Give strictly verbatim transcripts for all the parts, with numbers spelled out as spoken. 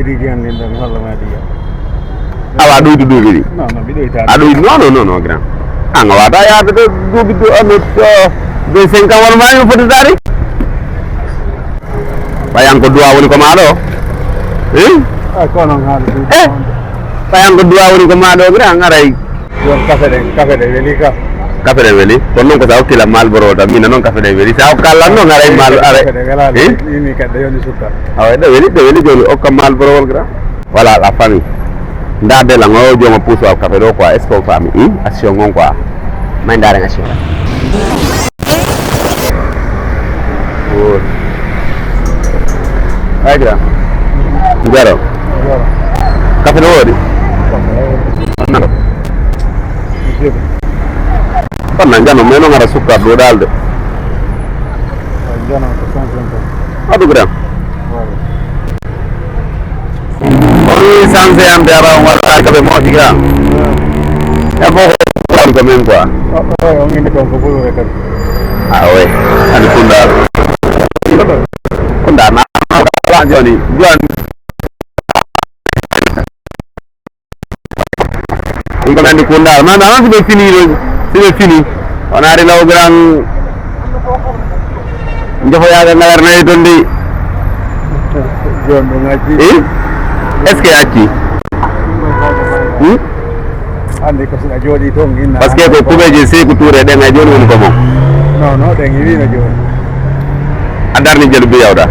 Rigi an nin ɗon, mi holla ma ɗiya. Awa, a ɗoytu duuɓi ɗi? Non, non, mi ɗoytaali. A ɗoytu, non, non, non, non, grand. An a wata yaade ɗo duuɓi ɗo, on ɗo, vingt-cinq ans won ma yo fototaari? Ɓay an ko duwa woni ko ma ɗo? Eh? Ay, ko non haali ɗum. Eh? Ɓay an ko duwa woni ko ma ɗo, grand, an aray. Jooni kafe ɗen, kafe ɗen weli ka. Kafe ɗen weli? Kono non ko sa hokki lan Marlboro o tan, min non kafe ɗen weli. Sa hokka lan non, aray Marl-, aray. Kafe ɗen wela, eh? Ini kadi, ɗe yoni sukka. Awa, ɗe weli, ɗe weli jooni, hokka Marlboro o, grand. Voilà, la famille. Nda de lan, o jooma puusu al kafe ɗo quoi, est-ce que on faami? Hmm? Action on quoi. May ndaren action. Woodi. Ay, grand. Jaro. Jaro. Kafe no woodi? Nano. Jebe. Fanna njano, mais no ngara sukkar ɗo dal de. Ay, njano ko cent cinquante. Adu, grand. Voilà. On wi cent cinquante ara on waɗata ka ɓe moƴƴi ka. E ko on ko men quoi. Ah, ouais, on indi kon ko ɓuri rek. Ah, ouais. Ani kunda. Kunda na. Ala joni. Joni. Ɗum ko nanndi kunndaal. Maanaam, si ɓe fini ɗo, si ɓe fini, on ari law grand njofoyaaɓe ngalar nayi ton de. Jooni ɗum acci. Eh? Est-ce que acci? Hmm? Anndi ko si a jooɗii toon, inna. Parce que ko kuɓeeje Seeku Tuure ɗen, ay jooni woni ko mo. Non, non, ɗen iwiino jooni. A darni jelu biyawɗa.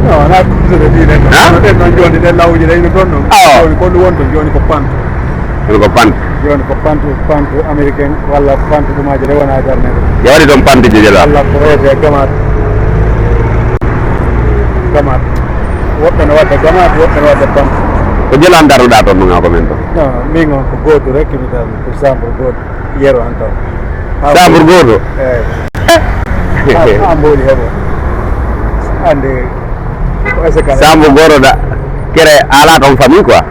Non, wonaa ɗum so ɓe mbiɗen ɗon. Ha? Kono ɗen ɗon jooni, ɗen lawuji ɗen ino toon ɗon. Awa. Jooni ko ɗum woni toon, jooni ko pant. Jooni ko pant. Jooni ko pant, pant américain walla pant ɗumaaji ɗe wonaa darneede. Yo waɗi toon pant je jelu. Walla ko wiyetee gamaat. Gamaat. Woɓɓe no waɗde gamaat, woɓɓe no waɗde pant. Ko jelu an darnuɗaa toon ɗum, ko men ɗo? Non, min on ko gootu rek mi darni, ko chambre gootu. Yero an taw. Chambre gooto? Eyi. A, a mboɗi heɓo. Annde, ko est-ce que chambre gooto da, kere ala ton famille quoi?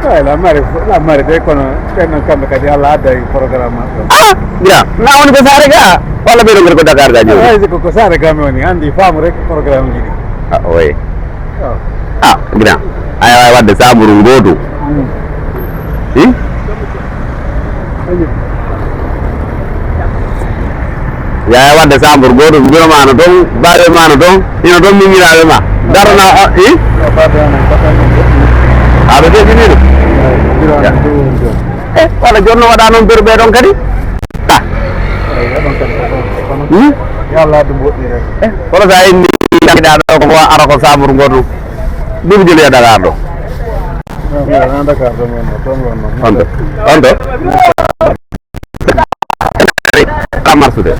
Eyi, la mari, la mari de, kono ɓen ɗon kamɓe kadi Allah adda e programme maɓɓe. Ah, gira, na woni ko saare ga, walla ɓe ɗon ko Dakar ga jooni? Eyi, ko, ko saare ga mi woni, anndi faamu rek programme ji ɗi. Ah, oui. Ah, grand. Aɗa waawi waɗde saaburu ngootu. Hmm? Yaya waɗde saaburu gootu, mbiro ma no toon, bawe ma no toon, ino toon miñiraaɓe ma. Darana, ah, i? Aɓe deɓinino. Eh, wala jooni no waɗa noon berɓe ɗon kadi? Ah. Hmm? Yo Allah addu moƴƴi rek. Eh, kono sa inni, ɗaɗo ko ara ko saaburu ngootu. Ɗum jeli e Dakar ɗo. Non, non, non, Dakar ɗo, non, non, toon wonno. On ɗo? On ɗo? Ala marsude.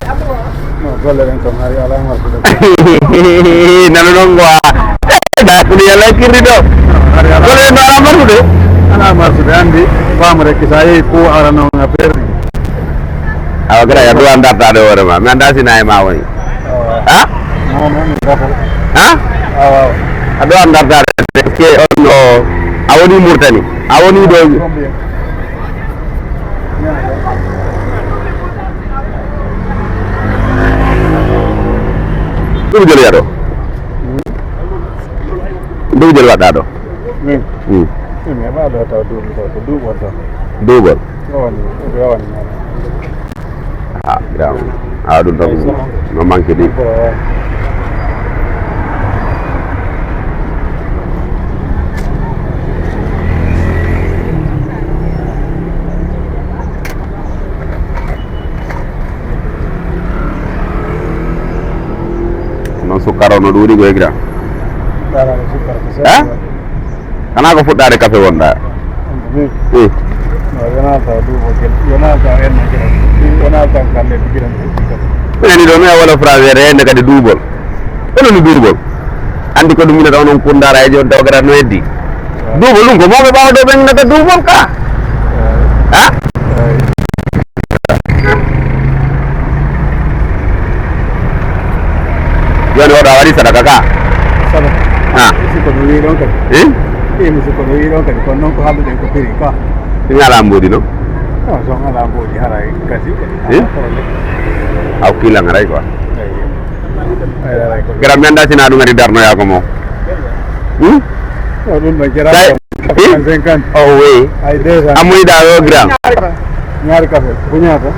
Non, golle ɗen kam hari ala marsude. Nanu non ko a, da kuli yalla kirri ɗo. Hari ala. Golle ɗen ɗo ala marsude? Ala marsude, anndi, faamu rek, sa yehi ko arano nga perdi. Awa, gara ya duwa dartaade hoore ma. Mi anndaa si nayi ma woni. Awa. Ha? Non, non, mi gafo. Ha? Awa, awa. A duwa dartaade, parce que on no, a woni Murtani. A woni ɗo. Combien? Ɗum jeli ya ɗo. Hmm? Ɗum jeli waɗɗa ɗo. Min? Hmm. Min, mi heɓa ɗo taw duuɓi ɗo, ko duuɓol ɗo. Duuɓol? Ɗo woni, ɗo woni. Ah, yaa. Ah, ɗum tan no manque ni. Non, sukkar o no ɗuuɗi koy, grand. Ɗaɗa no sukkar ko seeɗa. Eh? Xanaa ko fuɗɗaade kafe wonɗaa? Min? Eh. No, yonaa taw duuɓo gel, yonaa taw enna gel, yonaa taw kalle gel. Minen ɗo, mi wala français, reende kadi duuɓol. Onon ni duuɓol. Anndi ko ɗum minata onon kundaara e jooni taw gara no heddi. Duuɓol ɗum ko mawɓe ɓaawo ɗo ɓe innata duuɓol ka. Eh. Ha? Eh. Jooni oɗo a waɗi sadaka ka? Sadaka. Ah. Si ko no wi'i ɗon kadi. Eh? Eh, mi si ko no wi'i ɗon kadi, kono non ko haalduɗen ko firi ka. Ɗum alaa mboodi non? Non, so on alaa mboodi, haray kasi. Eh? Alaa problème. Aw kiilan haray quoi. Eyi. Ay, haray ko. Garam mi anndaa si na ɗum ari darnoyaa ko mo. Hmm? Ɗum ɗon jara. Kay, eh? Cinquante. Oh, oui. Ay, deux cents. Amoy da ɗo grand. Ñaari café. Ko ñaata?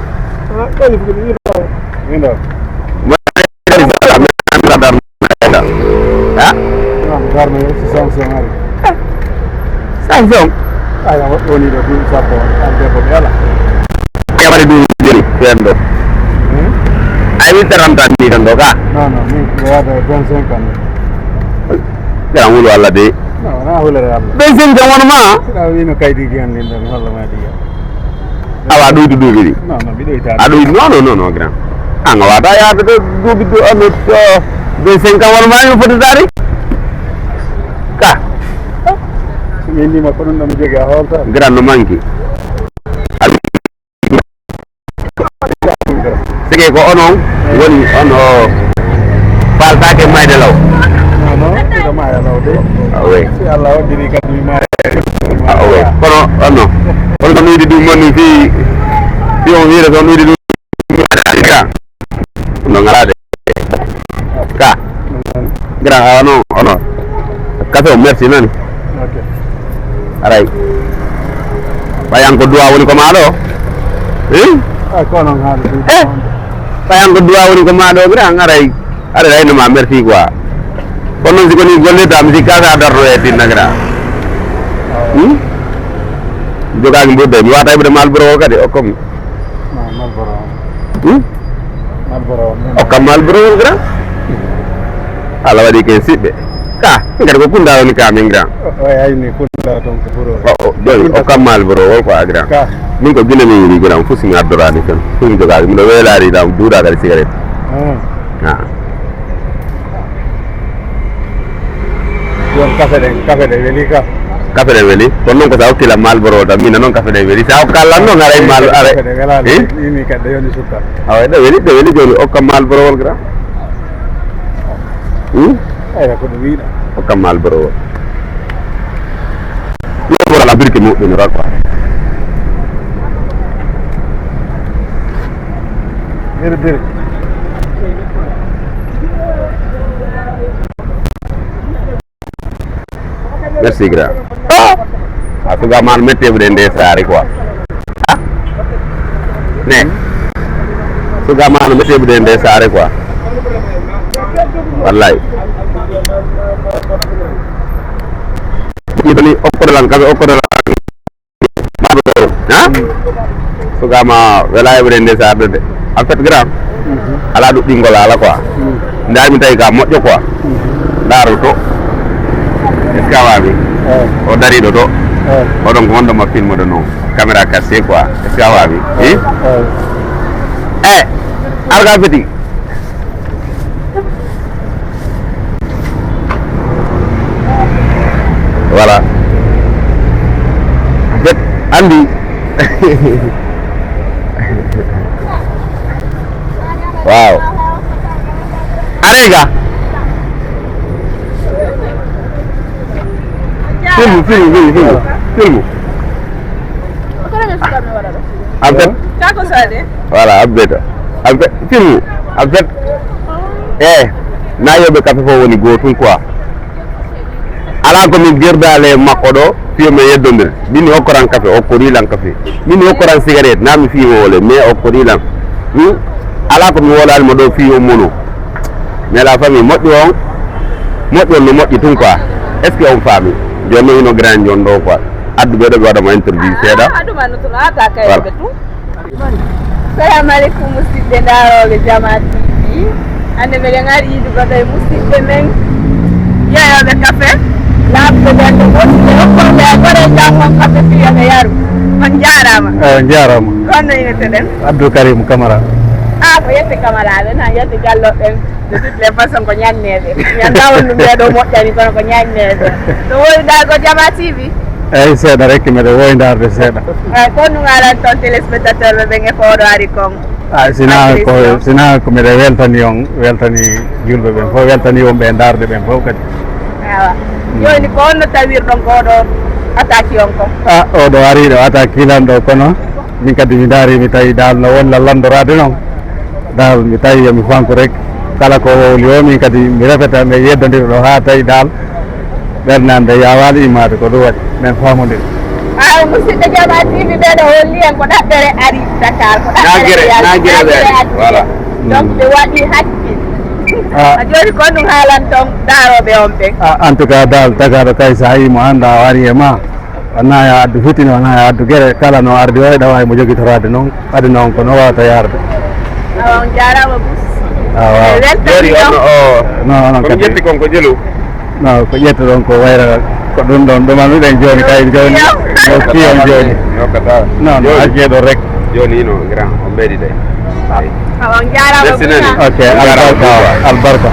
Ah, ɗo ni fuɗi ɗo. Ni ɗo. Ha? Garno yo si Samson ari. Samson. Ay, woni ɗo duuɓi sappo. An debbo ɓe ala. Yamari ɗum joni ɓen ɗo. Hmm? Ay, mi trente ans ni tan ɗo ka. Non, non, min mi wata vingt-cinq ans. Jam wulu Allah de. Non, wona hulere Allah. Vingt-cinq ans won ma? Sira wino kaydi gi an nin ɗon, holla ma diga. Awa ɗoydu duuɓi ɗi. Non, non, mi ɗoyta. A ɗoydu, non, non, non, non, grand. An a wata yaade to duuɓi du-, on, to vingt-cinq ans won ma mi fotata de. Ka. So mi inni ma ko ɗum ɗo mi jogi a holta. Grand no manki. Sike ko onon woni on o faltaake mayde law. Non, non, ɓe ɗo maaya law de. Ah, oui. Si Allah waɗiri kadi mi maaya. Ah, oui. Kono on no. Kono so mi yiɗi ɗum woni fii, fii on wiide so mi yiɗi ɗum. Ka. No ngala de. Ka. Grand, ah, non, oh, non. Café o, merci, nani? Ok. Aray. Ɓayan ko duwa woni ko maa ɗo. Eh? Ah, ko non haali ɗum. Eh? Ɓayan ko duwa woni ko maa ɗo, grand, aray. Aray, aray, no ma, merci, quoi. Kono non si ko ni golle tam, si kasa darno e tinna, grand. Hmm? Jogaaki mbodde, mi wata heɓude Malboro o kadi, o comme. Non, Malboro. Hmm? Malboro, non. Okka Malboro wol, grand. Allah waɗi ken siɓɓe. Ka, ngati ko Kunda woni ka min, grand. O, o, ayni Kunda ton ko Boro. O, o, joni, okka Malboro wol quoi, grand. Ka. Min ko Gine min yiɗi, grand. Fof si mi addorani tan. Fof mi jogaaki. Miɗo weelaari, dam, duuɗa kadi cigarette. Ah. Ah. Ɗon kafe ɗen, kafe ɗen weli ka. Kafe ɗen weli. Kono non ko sa hokki lan Malboro tan, min non kafe ɗen weli. Sa hokka lan non, haray mal, haray. Kafe ɗen wela, eh? Ini kadda yoni sukka. Awa, ɗe weli, ɗe weli joni, okka Malboro wol, grand. Hmm? Aywa, ko ɗum wiɗa. Okka Malboro wol. Yo wala birke muɗum, quoi. Biri, biri. Merci, grand. Ah! A suga man mette bu den de sare quoi. Ah? Ne. Suga man mette bu den de sare quoi. Wallahi. Ni bali okko lan kabe okko lan. Ha? Sugama wela heɓude nde sa arde de. En fait, grand. Ala ɗuɗɗingol ala quoi. Nda mi tawi ka moƴƴo quoi. Ndaro to. Est-ce que a wami? O dariɗo to. Oɗon ko wonɗo ma filme de non. Caméra cassé quoi. Est-ce que a wami? Eh? Eh, arga feti. Voilà. Bet andi. Wow. Arega. Filmu, filmu, filmu, filmu. Filmu. En fait, voilà, en fait, filmu, en fait, eh, na yoɓe kafe fof woni gootum quoi. Alaa ko min gerdaale e makko ɗo, fiyo men yeddondir. Min mi hokkoran kafe, o hokkorii lan kafe. Min mi hokkoran sigaret, na mi fii mo wole, mais o hokkorii lan. Hmm? Alaa ko mi wolaali mo ɗo fii on mono. Mais la famille, moƴƴo on, moƴƴo on no moƴƴi tun quoi. Est-ce que on faami? Jooni non hino grand jon ɗo quoi. Addu ɓe ɗo ɓe waɗa mo interview seeɗa. Ah, aɗuma no tun, a ta kay. Voilà. Ɓe tun. Salamu aleykum, musidɓe ndaarooɓe Jama T V. Hannde meɗen ari yiidude ɗo e musidɓe men, yeeyooɓe kafe, laaɓuɓe ɓen, ɓe ɓorti, ɓe hokkooɓe e gorel jam on kafe fii yo ɓe yaru. On njaaraama. Eh, on njaaraama. Ko honno innirteɗen? Abdou Karim Camara. Ah, ko yette Camara ɓen, ha yette Diallo ɓen. De toutes les façons, ko ñanneede. Mi anndaa on ɗum ɓee ɗoo moƴƴani, kono ko ñanneede. No wowi ndaargol Jama T V? Eyi, seeɗa rek, miɗo wowi ndaarde seeɗa. Eyi, ko honɗum a aran ton téléspectateur ɓe ɓen e ko oɗo ari kon? Ah, sinaa ko, sinaa ko miɗo weltani on, weltani julɓe ɓen fof, weltani wonɓe e ndaarde ɓen fof kadi. Awa. Mm. Jooni ko honno tawirɗon ko oɗo attaque on ko? Ah, oɗo ari ɗo attaque lan ɗo, kono min kadi mi ndaari, mi tawi dal no won lallandoraade non. Dal mi tawi yo mi fanku rek. Kala ko wowli o, min kadi mi rafeta, mi yeddondira ɗo haa tawi dal Ɓernde an de yaawaali immaade, ko ɗum waɗi men faamondiri. Awa, musidɓe Jamaa T V ɓe ɗo holli en ko ɗaɓɓere ari Dakar, ko ɗaɓɓere Nagere, ari, Nagere ɓe Nagere ari. Ari. Voilà. Donc, ɓe waɗi hakke. Ah. A jooni ko ɗum haalan ton daarooɓe on ɓen? Ah, en tout cas, daal, tagaaɗo kay, so a yii mo annda o ari e ma, wonaa yo addu fitina, wonaa yo addu gere, kala no ardi o, eɗa waawi mo jogitoraade noon. Aduna on ko no waawata yaarde. Awa, on jaaraama, Bus. Awa. Eh, welcome. Jooni on o, non, non, ko mi kadi ƴetti kon ko jelu. Non, ko ƴettuɗon ko wayra ko ɗum ɗon ɗumanuɗen jooni, kay jooni. Yo. Yo kiyon jooni. Yokkata. Non, non, jooni. Accee ɗo rek. Jooni ino grand, on ɓeydi de. Ah. Awa, on jaaraama, Merci nani. Bus. Ok, on jaaraama, albarka, Bus. Albarka.